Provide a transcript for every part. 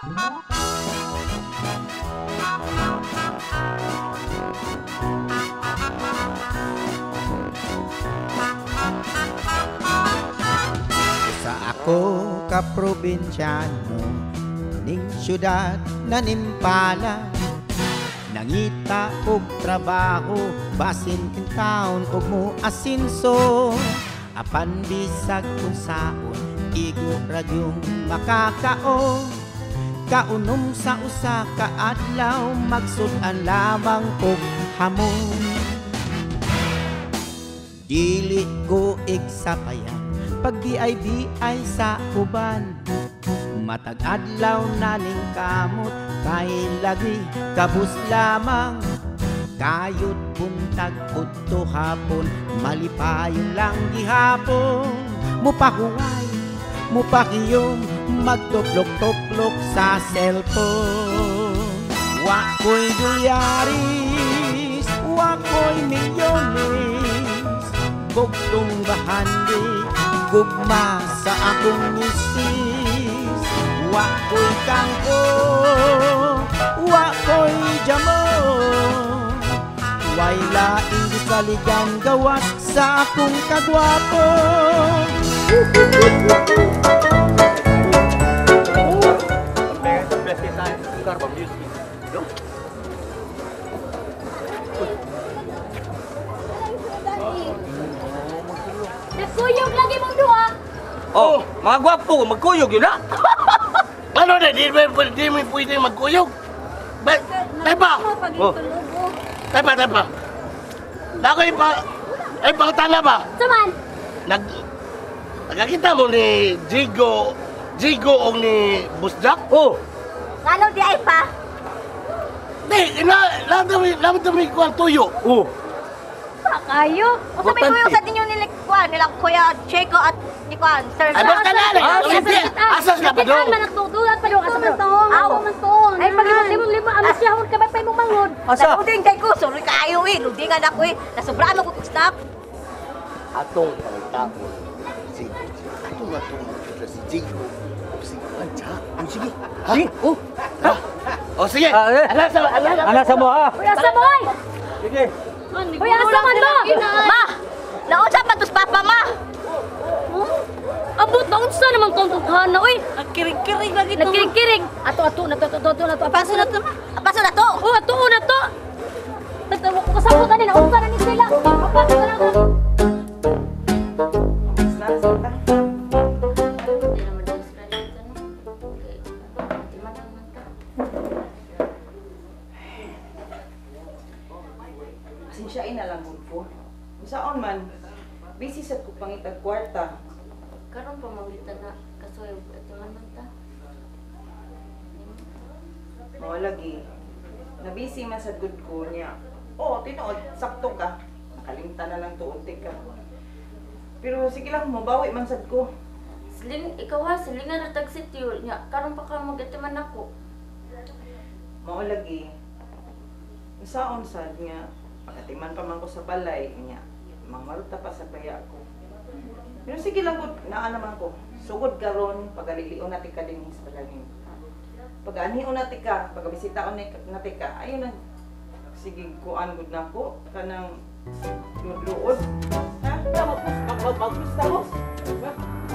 Sa ako ka probinsyano ning syudad na nimpala, nangita og trabaho basin kintaon og mo asinso, apan bisag unsaon igo ra gyung makakaon, kaunom sa usa ka adlaw magsud-an lamang og hamon. Dili ko igsapayan pag bi-ay sa uban, matag adlaw na ning kamot kay lagi kabus lamang, kayod buntag udto hapon malipayon lang gihapon, mupahuway mupakiyom magtuplok-tuplok sa cellphone. Wa ko'y dolyaris, wa ko'y milyones, bugtong bahandi gugma sa akong misis. Wa ko'y kangko, wa ko'y jamon, way laing gisaligan gawas sa akong kagwapo. Nagkuyog lagi mong duha. Oh, mga gwapo, magkuyog yun na. Ano na, di mo pwede magkuyog? Tay pa! Oh. Tay pa. Nakoy pa, ay pangtana ba? Saman? Nagkakita mo ni Jigo o ni Busjak? Oh! Ano di ay pa? Di, lamat kami kuwan tuyo. Oh! Kayo? O sa may kuyog sa ninyo nila kuwan, nila Kuya Checo at ni kuwan, Sir. Ay, basta na! Asas ka pa doon! Managtutulan pa doon! Asa man to? Ay, pag limot-limot, amas siya, huwag ka ba pa imong mangod? Asa? Naguding kay ko, sorry kayo eh, ludingan ako eh, nasubraan ako kong stop. Atong pangtakon, si atong si Jigo o si Jack. Ang sige. Sige, oh. O sige, alasa mo ha. Uy, asa mo ay! Sige. Uy, asa man mo? Ma! Naunsa pa tos papa, ma! Abot, naunsa naman tong tughana, uy! Nagkiring-kiring lagi to. Nagkiring-kiring! Ato, na to, ato, na to. Paso na to, ma. Paso na to! Oh, ato, na to! Kasabot na ni, naunsa na ni sila! Paso na to! Pasensyain na lang ko. Unsaon man, busy sad ko pangitag kwarta. Karon pa mangita na kasoy atiman man ta. Mao lagi. Na busy man sad gud ko niya. Oh, tinuod sakto ka. Nakalimtan na lang tuod ka. Pero sige lang, mobawi man sad ko. Siling ikaw ha, silingan ra tag sityo nya. Karon pa ka magatiman nako. Mao lagi. Unsaon sad nga pagatiman pa man ko sa balay niya, mangmaruta pa sa baya ko. Pero sige lang gud, naa naman ko. Sugod karon pagalilion na tika din sa balangin. Pag-anion na tika, pagabisitaon na tika, ayun na. Sige, kuan gud nako kanang luod. Ha? Magpista mo.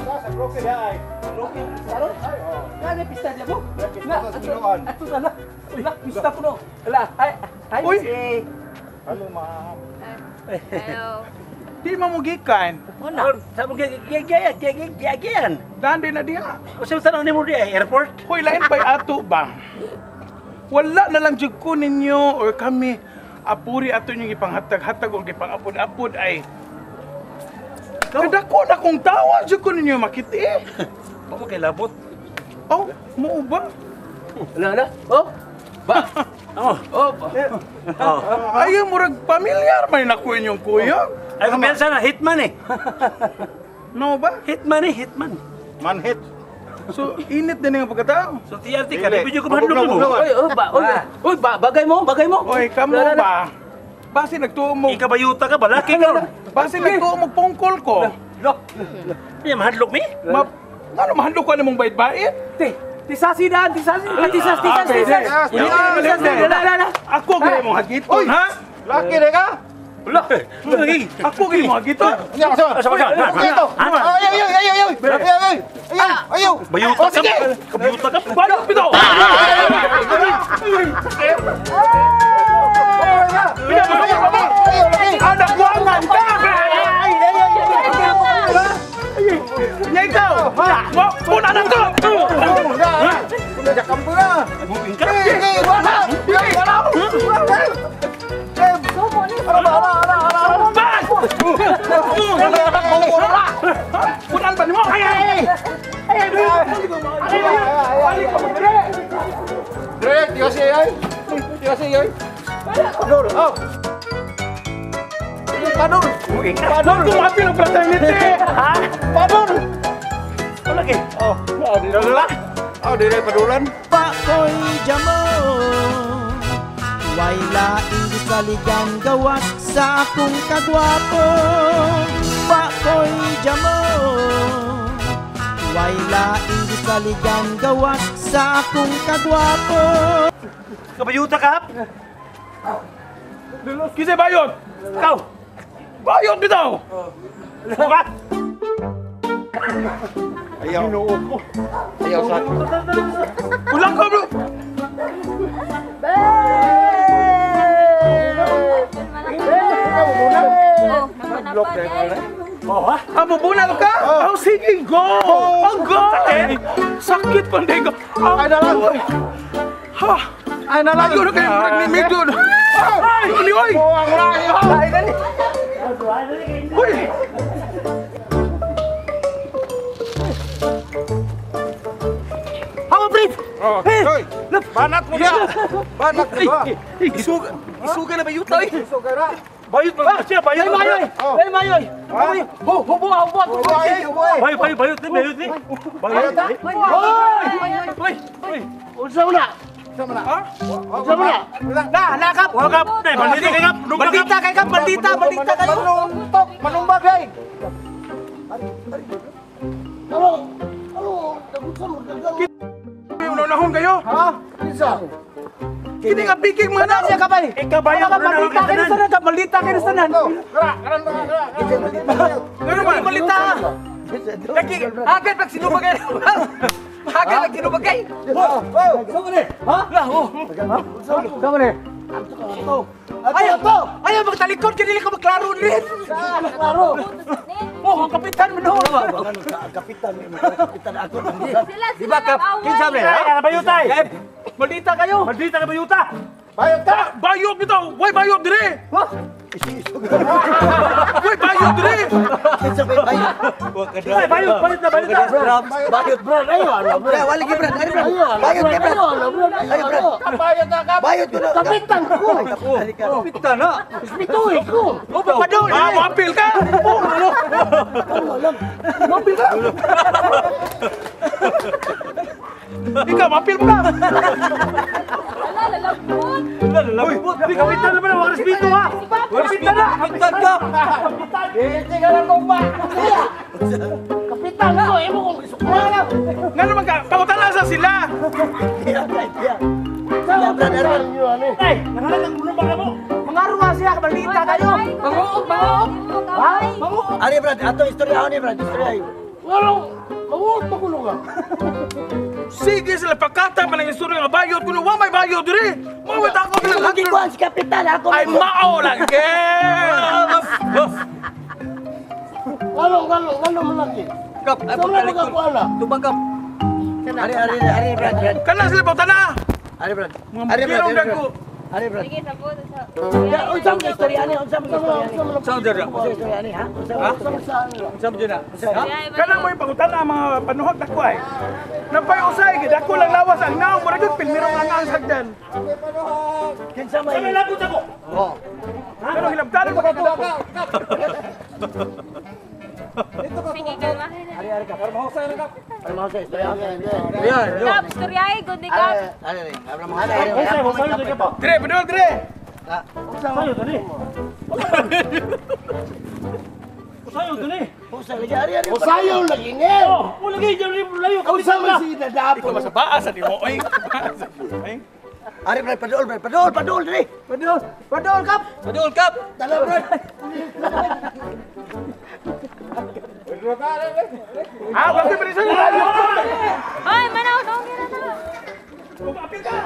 Sa broker ay. Broker pista ron? Ay, pista diya mo. Pista sa Binuan. Ato na la. Pista ko no. Ala, ay, ay. Uy. Hello, ma'am. Hello. Di mamugikan. Ano? Sa mo gigian. Daan din na diha. Usa sa nimo diha airport? Hoy, lain bay ato ba? Wala na lang jud ko ninyo or kami apuri ato inyong ipanghatag-hatag o ipangapod-apod ay kadako na kong tawa jud ko ninyo makita eh. Ba mo kay labot? Oh, mo ba? Ala ala. Oh. Ba. Oh. Oh. Oh. Ay, murag pamilyar may nako inyong kuya. Ay, kumpiyansa na, hitman eh. No ba? Hitman eh, hitman. Man hit. So, init din ang pagkatao. So, TRT ka, di video ko mahadlok mo. Oy, oh, ba, oy, oy, ba, bagay mo, bagay mo. Oy, kamo ba? Basi nagtuo mo. Ikabayuta ka, balaki ka. Basi nagtuo mo pungkol ko. Lo. Iya, mahadlok mi? Ma, ano mahadlok ko mong bait-bait? Te. Tisasi daan, tisasi. Tisas, tisas, tisas. Tisas, tisas. Ako gani mo hagiton, ha? Laki na ka? Wala. Ako gani mo hagiton. Ayaw, ayaw, ayaw, ayaw. Ayaw, ayaw. Bayuta ka. Kabayuta ka. Bayot bitaw. Anak buangan ka. Ikaw! Puna na to! Jakam pula! Punan ba nimo? Ay ay ay! Dre, tiwas ay! Tiwas ay! Pador! Oh! Pador! Pador! Kumapil ang fraternity! Ha? Pador! Lagi. Oh, dila. Oh, dire padulan. Pakoy jamo. Way laing gisaligan gawas sa akong kagwapo. Pakoy jamo. Way laing gisaligan gawas sa akong kagwapo. Kabayuta ka? Kinsa bayot? Ikaw. Bayot bitaw. Bukat. Ayaw. Ginoo ko. Ayaw sa akin. Ulang ko, bro! Ah, mubunal ka? Oh, sige, go! Oh, go! Sakit! Sakit, panday ko. Ay, nalang! Ha! Ay, nalang! Ayun, kayo, murag ni Medyo. Ay, oy! Ay, dali! Uy! Hey! Banat mo na! Banat mo na! Isuga na bayuta eh! Isuga na! Bayot pa siya, bayot! Ay, mayoy! Ay, mayoy! Ho, hubo, hubo! Hubo, Bayot, bayot, bayot, bayot, bayot! Hoy! Hoy! Unsa mo na? Unsa mo na? Ha? Unsa mo na? Na, nakap! Wakap! Bandita kay kap! Bandita kay kap! Bandita! Bandita kayo! Manuntok! Manumbag ay! Ano? Ano? Unsa mo? Unahon kayo? Ha? Kinsa? Kini nga piking mga na siya kabay. Ikaw bayo Balita kayo sa tanan, balita kayo sa tanan. Kara, karan ba kara. Ngano man? Balita. Lagi agad pag sinubagay. Agad pag sinubagay. Oh, Sama ni. Ha? Lah, oh. Sama ni. Ayaw, ayaw magtalikod kay dili ko maklaro din. Klaro. Oh, ang kapitan mo noon. Kapitan, kapitan ako. Sila, sila nag-away. Kinsa man? Ay, bayutay. Balita kayo. Maldita ka bayuta. Bayot ka. Bayot bitaw. Way bayot dire. Ha? Way bayot dire. Ay, bayot, bayot na, bayot na. Bayot bro, ayo ano bro. Wala gi bro, ayo bro. Bayot kay bro. Ayo bro. Bayot na ka. Bayot ko na. Kapitan ko. Kapitan na. Respetuhin ko. Oh, papadol. Ah, moapil ka. Oh, ano? Moapil ka. Ikaw, moapil mo ka. Ala, lalabot. Lalabot. Di kapitan naman ang respeto ha. Kapitan na. Kapitan ka. Hindi ka lang kung ba. Kapitan ko, imo kong isukla. Ngano man ka, pangutana sa sila. Ay, nangalan ang ulo ba mo? Mga ruwa siya, balita kayo. Manguog, manguog. Ha? Manguog. Ari brad, ato istorya ni brad, istorya. Ngarong, manguog magulo ka. Sige sila pakata man ang istorya nga bayot kuno wa may bayot diri. Mawit ako bilang Magikuan si kapitan ako. Ay mao lang ke. Ngarong, ngarong, ngarong malaki. Kap, ay Sa wala magkakuan na. Tubang kap. Ari ari ari brad, brad. Kana sila pangutana. Ari brad. Mga Ari brad. pirong dagko. Ari brad. Sige, sabot. Ya, unsa man istorya ni, unsa man istorya ni? Saan dyan? Unsa istorya ni ha? Unsa Saan dyan na? Kana mo yung pangutana mga panuhag dako ay. Napay usay gid ako lang lawas ang naong murag gyud pilmirong ang ang sagdan. Kinsa may? Sa labot ako. Oh. Pero hilabtanon pa kay ko. Sige, kalmahin na. Ari ari ka. Para mahusay ra ka. Para mahusay istorya ni. Ayan, yo. Kap, istoryahe, good ni Kap. Ari ari, para mahusay. Husay, husay dire pa. Dire, padol dire. Usayo dun eh. Usayo lagi ari ari. Usayo lagi nge. Oh, lagi dyan layo. Usa man si dadapon. Ikaw sa paa sa nimo oy. Ari brad, padol brad, padol, padol diri. Padol, padol kap. Padol kap. Tala brad. Ah, bakit pa rin siya? Ay, manaw, no, na. Apil ka.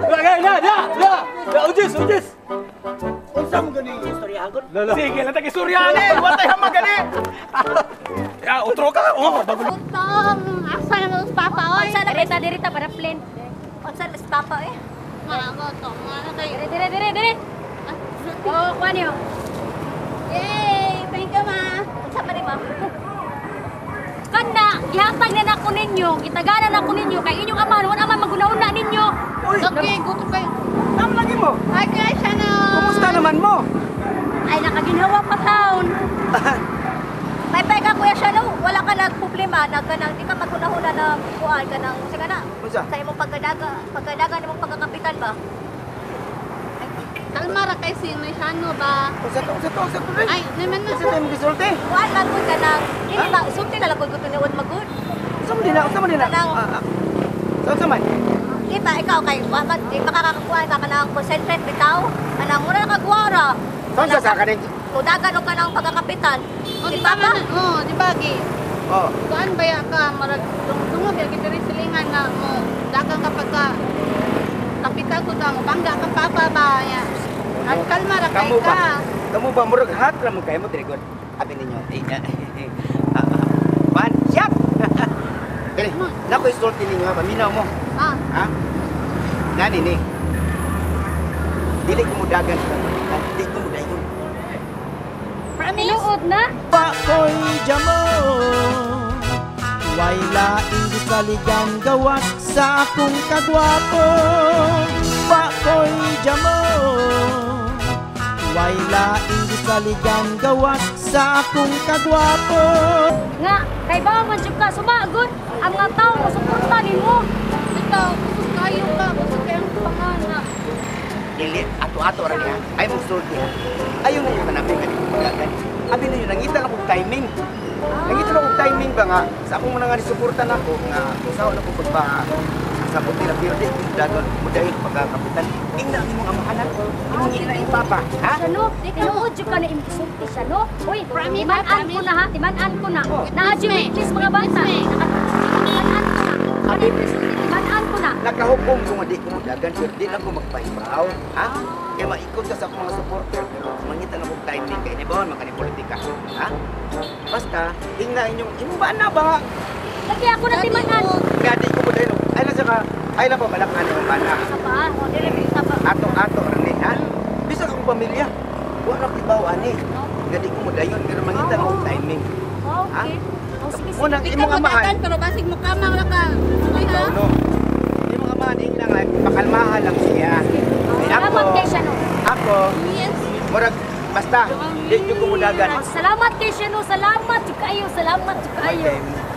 Lagay na, na, na. Ujis, ujis. Unsa mo gani istorya hagod? Sige, lang tag istorya ni. Watay hama gani. Ya, utro ka. Oh, bago. Utong, asa na mo papa oy. Unsa na kita diri ta para plane. Unsa na papa eh? Nga ko to, nga na kay. Dire dire dire. Oh, kuan niyo. Yay, thank you ma. Unsa pa ni ma? Kana, gihatag na nako ninyo, gitaganan nako ninyo kay inyong ama, wala man maguna-una ninyo. Okay, gutom kayo. Tama lagi mo. Ay, kaya siya na. Kumusta naman mo? Ay, nakaginhawa pa taon. Bye-bye ka, Kuya Shano. Wala ka nagproblema. Nagkanang, di ka maghuna-huna na kuhaan ka ng, sige na. Unsa? Sa imong pagkadaga, pagkadaga ng imong pagkakapitan ba? Kalma ra kay si Shano ba? Unsa to, unsa to, unsa to? Ay, naman na. Unsa tayo magisulti? Kuhaan man gud ka ng, dili ba, sulti na lang gud ko tinuod magud. Unsa man din na, unsa man din na? Unsa man? Di ba, ikaw kay, di makakakuhaan ka kanang concentrate bitaw? Anang mura na kagwara. Unsa sa kaning? Mudagan og kanang pagkakapitan. O, Si di ba Papa? man? Oo, di ba gi? Oh. Kuan ba ya ka marag dungdungog ya diri silingan na mo dagang kapag ka kapital ko ka mo bangga ka papa ba ya. At kalma ra kay Kamu ba? ka. Kamu ba murag hat ra mo kay mo diri god. Abi ninyo. One shot. Dili, nako isulti ninyo ha, paminaw mo. Ah, Ha? Nani ni? Dili ko mo dagan sa kapitan, di ko mo dayon. promise. Tinuod na. Pakoy jamo way laing gisaligan gawas sa akong kagwapo. Pakoy jamo way laing gisaligan gawas sa akong kagwapo. Nga, kay ba man jud ka sumagod ang mga tao mo suporta nimo. Ikaw, kusog kayo ka, kusog kayong pangana. Dili ato-ato ra niya. Ay mo sulti ha. Ayo na yung kanami kani ko dagan. Abi ninyo nangita lang kog timing. Nangita lang kog timing ba nga sa akong mga nga nako nga usaw na ko pagpa sa puti na pero di ko dagon mo dayon pagkakapitan. Ingna ang imong amahanan. Imong ingna imong papa, ha? Shano, tinuod jud ka na imong sulti Shano. Uy, timan-an ko na ha, timan-an ko na. Naa jud witness mga bata. Timan-an ko na. Abi timan-an ko na. Nakahukom ko nga di ko dagan pero di lang ko magpahibaw, ha? Kaya maikot ka sa akong mga supporter pero mangita na kog timing kay di ba man kani politika, ha? Basta ingna inyong imong ba na ba? Lagi ako na timan-an. Nga di ko mo dayon. Ay na sa ka, ay na pa balak ani ang bana. Sa pa, O, dili sa pa. Ato-ato ra ni, ha? Bisag akong pamilya. Wa ra kibaw ani. Nga di ko mo dayon pero mangita na kog timing. Okay. Oh, sige, sige. Unang Di ka imong mo amahan. dagan pero basig mo kamang ra ka. Okay ha? No. Imong amahan ingna nga pakalmahan lang siya. Ay, Salamat kay Shano. Ako, Yes. murag basta di jud ko mudagan. Oh, salamat kay Shano, salamat jud kayo, salamat jud kayo.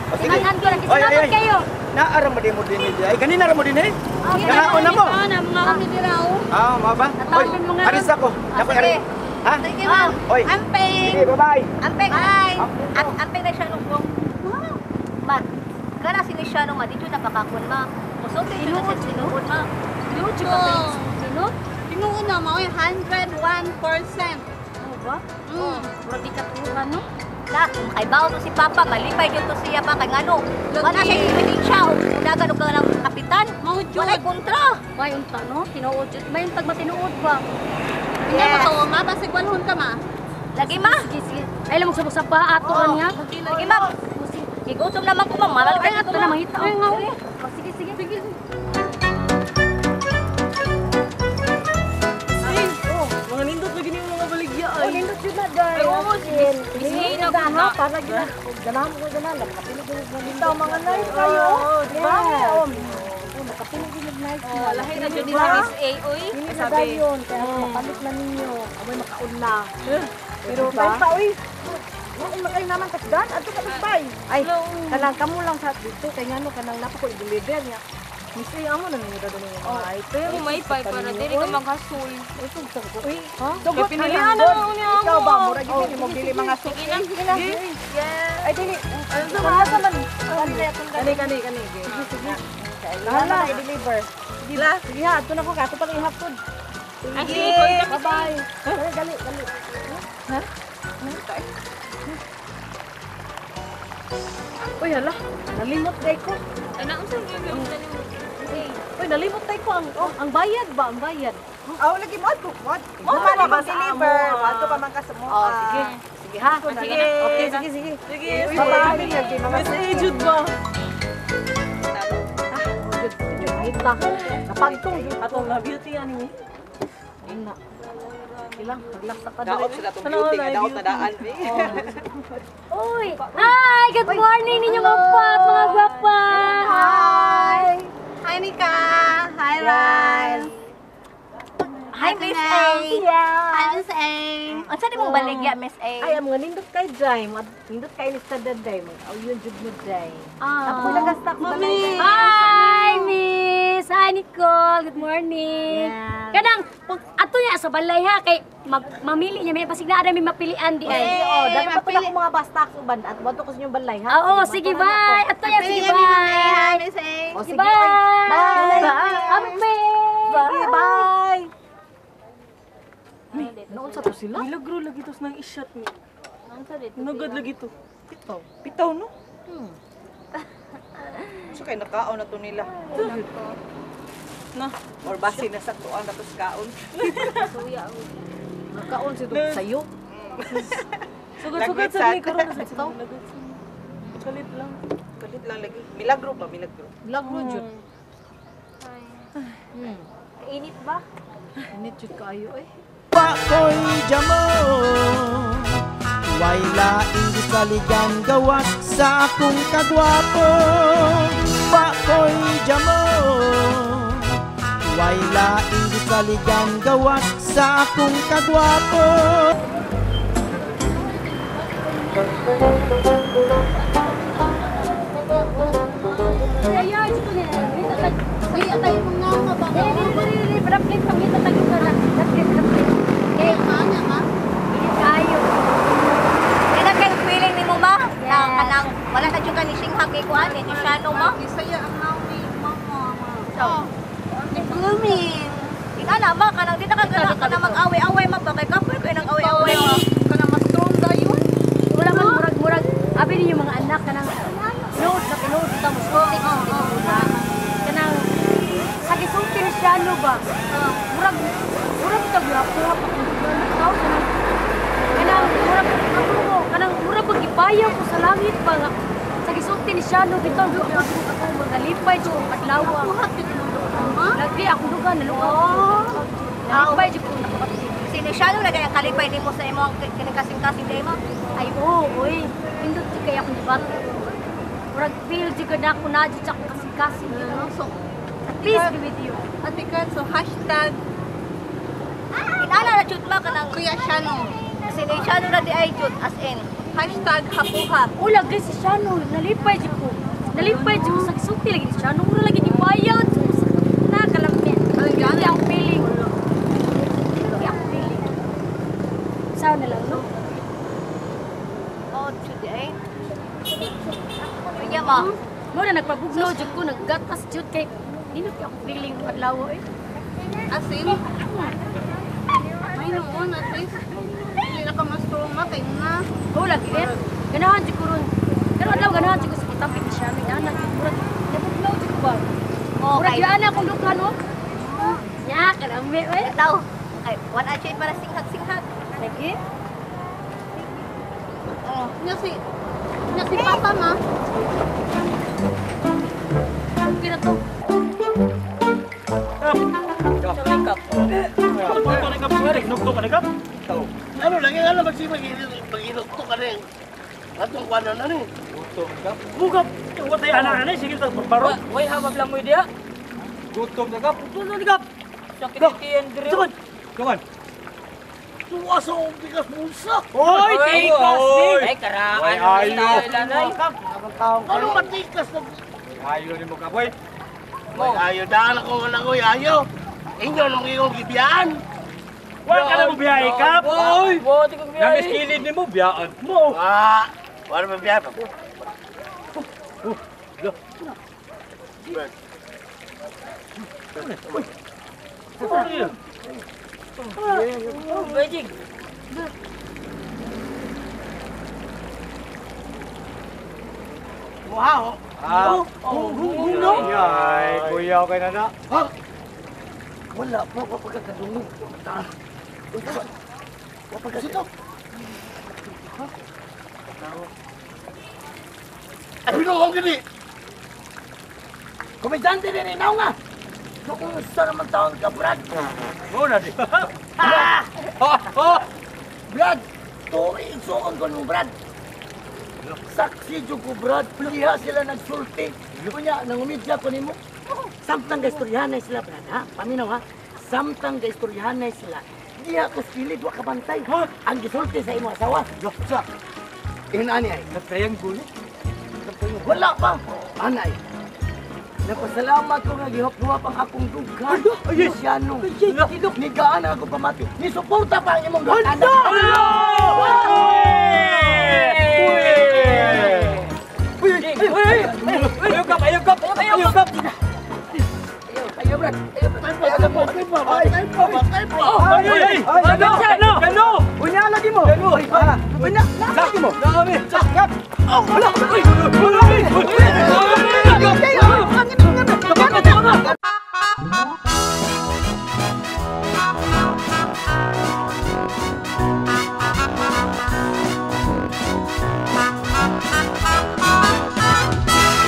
O, sige. Timan-an ko lang. Oy, Salamat oy, oy. kayo. Naara mo din mo din eh. Ay kanina ra mo din eh. Naon na mo. Ah, na mga kami dira oh. Ah, mao ba? Natawag yung mga- aris ako. Naku, sige. ari. Ha? Sige ma'am. Oy. Amping. Sige, bye-bye. Amping, Bye. amping na siya nung Ma, kana si siya nung ma, dito na pakakon ma. Musulti jud na siya tinuod ma. Tinuod jud ka kayo. Shano? Tinuod na mao 101%. Ano ba? Mm. Murag di ka tuuhan, no? Na, kay bawo to si Papa, malipay jud to siya pa kay ngano. Wala siya ebidensya og mudagan og kanang kapitan. Mao jud. Walay kontra. May unta, no? Tinuod jud. May untag matinuod ba? Hindi mo to, ma basig walhon ka ma. Lagi ma. Sige, sige. Ay, lamang sa pa ato niya. Lagi ma. Gigutom naman ko ma, maral Ay, ka ato na mangita. Ay, nga. Oh, sige, sige. Sige. Mga nindot lagi ni mga baligya ay. Oh, nindot jud na guys. Ay, oo, sige. Sige na na ha, para gyud ganahan ko ganahan, nakapili gyud og nindot mga nice kayo. Di ba? Oh, nakapili gyud og nice. Oh, lahi na jud ni si Miss A oy. Dili na dayon kaya mapalit na ninyo. Amoy makauna. Pero ba? Pa oy. Lain man kayo naman kasdan, adto ka bay. Ay, kanang kamo lang sa dito kay ngano kanang napa ko i-deliver niya. Miss A, amo na ninyo dadali yung mga item. Oh, may pay para dili ka maghasol. Uy, ha? Kaya pinilihan na lang niya amo. Ikaw ba, mura gyud ni mo bili mga suki. Sige na. Ay, dili. Ano sa asa man? Kani, kani, kani. Sige, sige. Lahat i-deliver. Sige, sige ha. Ato na ko, kato pang ihapod. Sige, bye-bye. Dali, dali. Ha? Uy, hala. Nalimot day ko. Ano, unsa gyud yung nalimot? Uy, nalimot tay ko ang bayad ba? Ang bayad. Aw, lagi mo ko. Mo man mo deliver. Ato pa man ka sa mo. Oh, sige. Sige ha. Sige. Okay, sige, sige. Sige. Bye-bye. Miss A, jud ba? Ah, jud, jud kita. Napagtong atong na beauty ani mi. Ina. Ilang paglaksa ka Daot sila tong beauty nga daot na daan mi. Uy, hi! Good morning ninyo mga pat, mga gwapa. Hi! Hi, Nika! Hi, Ryan! Hi, Miss A! Hi, Miss A! Unsa di mong baligya, Miss A? Ay, ang mga nindot kay Jai. Nindot kay ni sa daday. Mag-auyon jud mo, Jai. Ah. Ako nagastak balay. Hi, Miss! Hi, Nicole! Good morning! Kanang, ato niya sa balay ha, kay mamili niya, may pasig na may mapilian di ay. Oo, dapat pa ako mga bastak uban at wato ko sa inyong balay ha. Oo, sige, bye! Ato niya, sige, bye! Miss A! Sige, bye! Bye! Bye! Bye! Bye! Noon sa to sila? Milagro lagi tos nang i-shot ni. Nagad lagi to. Pitaw. Pitaw no? So kay nakaon na to nila. Na. Or basi na sa tuan na to sa kaon. Suya. Nakaon si to sayo. Sugod-sugod sa ni karon sa sitaw. Kalit lang. Kalit lang lagi. Milagro ba? Milagro. Milagro jud. Init ba? Init jud kaayo eh. Pakoy jamo, way laing gisaligan gawas sa akong kagwapo. Pakoy jamo, way laing gisaligan gawas sa akong kagwapo. Wala ka juga ni Singhag kay kuan ni Shano mo. Bisaya ang nawi mama. Oh. Blooming. Ingana ma kanang di ta ka na mag-away-away ma ba kay kapoy ko nang away-away ma. Kana mas strong dayon. Wala man murag-murag abi ninyo mga anak kanang load na pinuod ta mo sulti kanang sa gisulti ni Shano ba. Murag murag ta gyapon pa kanang kanang murag kanang murag pag-ipayaw ko sa langit pa nga sa gisulti ni Shano bitaw do ako ako magalipay jud ko adlaw. Lagi akong duga naluha. Nalipay jud ko nakapati. Si Shano lagi ang kalipay nimo sa imong kinikasing-kasing kay mo. Ay oo, oy. Pindot jud kay akong gibat. Murag feel jud ka na ako na jud sa akong kasing-kasing. So, peace be with you. Ate Kat, so hashtag Inana na jud ma kanang Kuya Shano. Si Shano na di ay jud as in hashtag hapuhap. O lagi si Shano, nalipay jud ko. Nalipay jud ko sa gisulti lagi ni Shano. Mura lagi gibayaw jud ko sa nakalamit. Lagi ang feeling. Lagi ang feeling. Sao na lang, no? Oh, jud ay. Kanya ma. Mura nagpabugno jud ko, naggatas jud kay di na akong feeling adlaw eh. As in? May noon at least hindi na ka mas strong ma kay nga. Oh, lagi eh. Ganahan jud ko ron. Pero adlaw ganahan jud ko sa kitapit ni Shano. Inana jud murag nabugnaw jud ko ba. Oh, murag yaan akong dughan oh. Nya kalami eh. Daw. Ay, wala siya para singhag-singhag. Lagi. Oh, nya si Papa ma. Okay na to. Ano lagi ano magsipag pag-inukto ka rin. Atong kuwanan na ni. Bugap. Watay ana ana sige ta baro. Way hamab lang mo dia. Gutom na kap. Gutom na kap. Sakit tiyan dire. Tugon. Tugon. Tuwa sa bigas bulsa. Oy, tikas ni. Ay karaan. Ay ayo. Ano matikas na? Ayo ni mo kaboy. Ayo daan ako wala ko ayo. Inyo nang iyong gibiyaan. Wala ka na mo biyahe, Kap! Oy! Namiss kilid ni mo, biyaan mo! Ah, wala mo biyahe pa. Bajig. Wow! Ah! Oh, Ay, kuya, okay na na. Ha? Wala pa, wala pa kagkadungog. Wala pa kagkadungog. Ay, pinuhong gini! Komedante din eh, nga! Kung sa naman taon ka, Brad! Oo na di. Brad! Tuwi, igsuon ko nung Brad! Saksi jud ko, Brad! Diha sila nagsulti. Kunya, nangumidya ko nimo. Samtang gaistoryahanay sila, Brad, ha? Paminaw, ha? Samtang gaistoryahanay sila. Diha ko silid, wa kabantay. Ang gisulti sa imo asawa. Sa. Inani ay. Nagtriangulo? Wala pa! Anay! Napasalamat ko nga gihap-huwap ang akong dughan. Luciano. Nigaan ang akong pamati. Nisuporta pa ang imong duha anak. Ayaw kap! Ayaw kap! Ayaw kap! Ayaw, Brad. Ayaw, Brad. Ay! Ano? Ano? Ano? Unya lagi mo. Unya lagi mo. Dami! Kap. Oh, wala! Uy! Wala!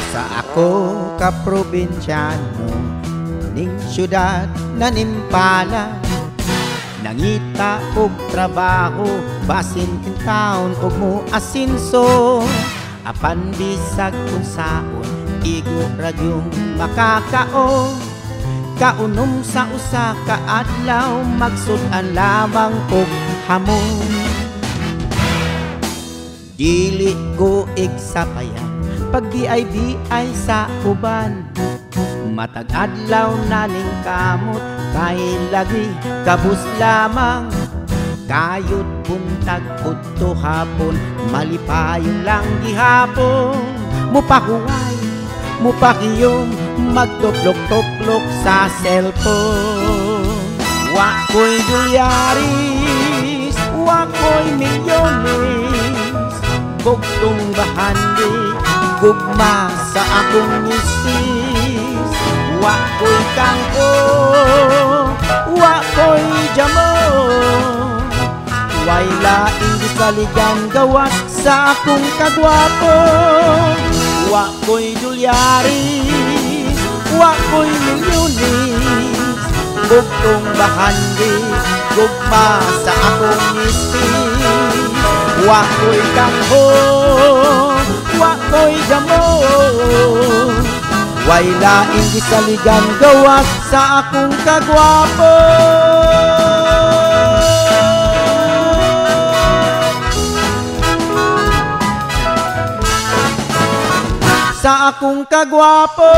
Sa ako ka probinsyano ning syudad na nimpala, nangita og trabaho basin kintaon og mo asinso, apan bisag unsaon igo ra gyung makakaon, kaunom sa usa ka adlaw magsud-an lamang og hamon. Dili ko igsapayan pag di ay sa uban, matag adlaw na ning kamot kay lagi kabus lamang, kayod buntag udto hapon malipayon lang gihapon, mupahuway mupakiyom magtuplok-tuplok sa cellphone. Wa ko'y dolyaris, wa ko'y milyones, bugtong bahandi gugma sa akong misis. Wa ko'y kangko, wa ko'y jamo, way laing gisaligan gawas sa akong kagwapo. Wa ko'y dolyaris, wa ko'y milyones, bugtong bahandi gugma sa akong misis. Wa ko'y kangko, wa ko'y jamo, way laing gisaligan gawas sa akong kagwapo. Sa akong kagwapo.